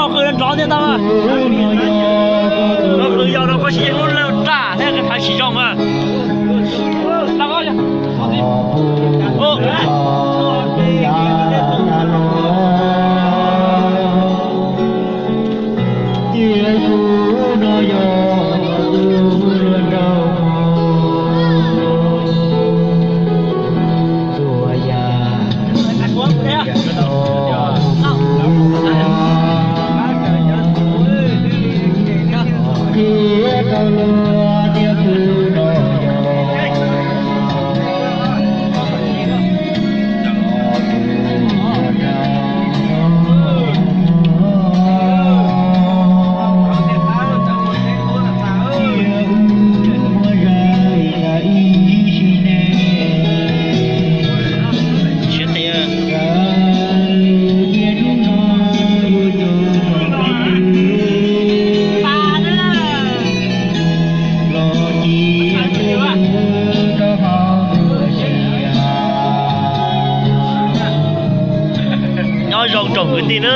Qw nrov thiab tau. Qw yog rau koj sib yeej lub laj raj thiab qhov siv zoo mas. Cia kuv no yog tus luag nraug mog, txhua yam qhia rau luag tias kuv no yog Nyob zoo tsoom kwv tij na,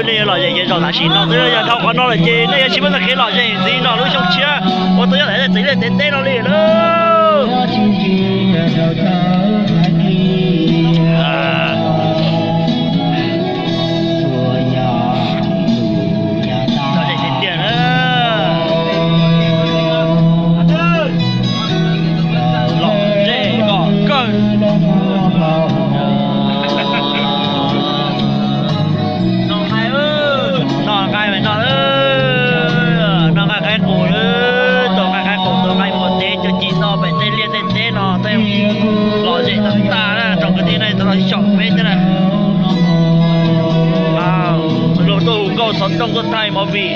nej yuav lom zem ces zaum tam sim no xwb, yog dhau qhov no lawm ces nej yuav tsis muaj txoj kev lom zem ntxiv no lub xyoo tshiab uas tuaj nyob ntawm txiv liaj txiv teb no li lauj. Lom zem tiag tiag na. Lom zem kom kawg. Noj nqaij mas noj, noj nqaij qaib qus, tua nqaij qaib qus, tua nqaij muag teb, cov ci no pem tej liaj tej teb no tej lom zem tag tag na, tsoom kwv tij no tau los xyaum peb thiab na. Luag tuaj hu nkauj xov tooj tuaj thaij movie.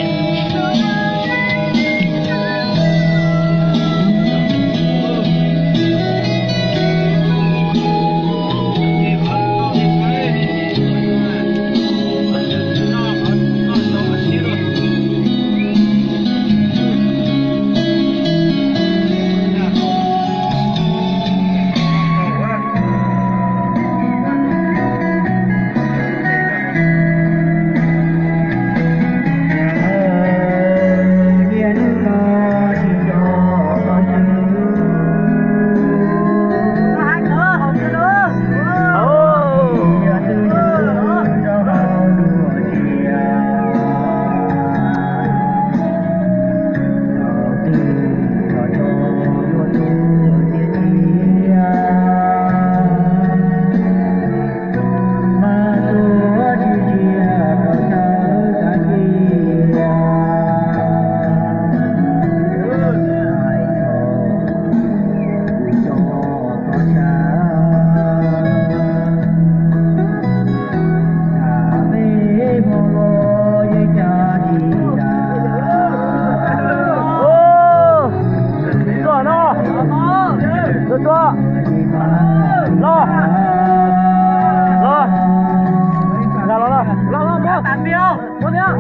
Tuaj no. Tuaj, tuaj. Los. Los. Los, los, los. Los, los, los. Muab thiab.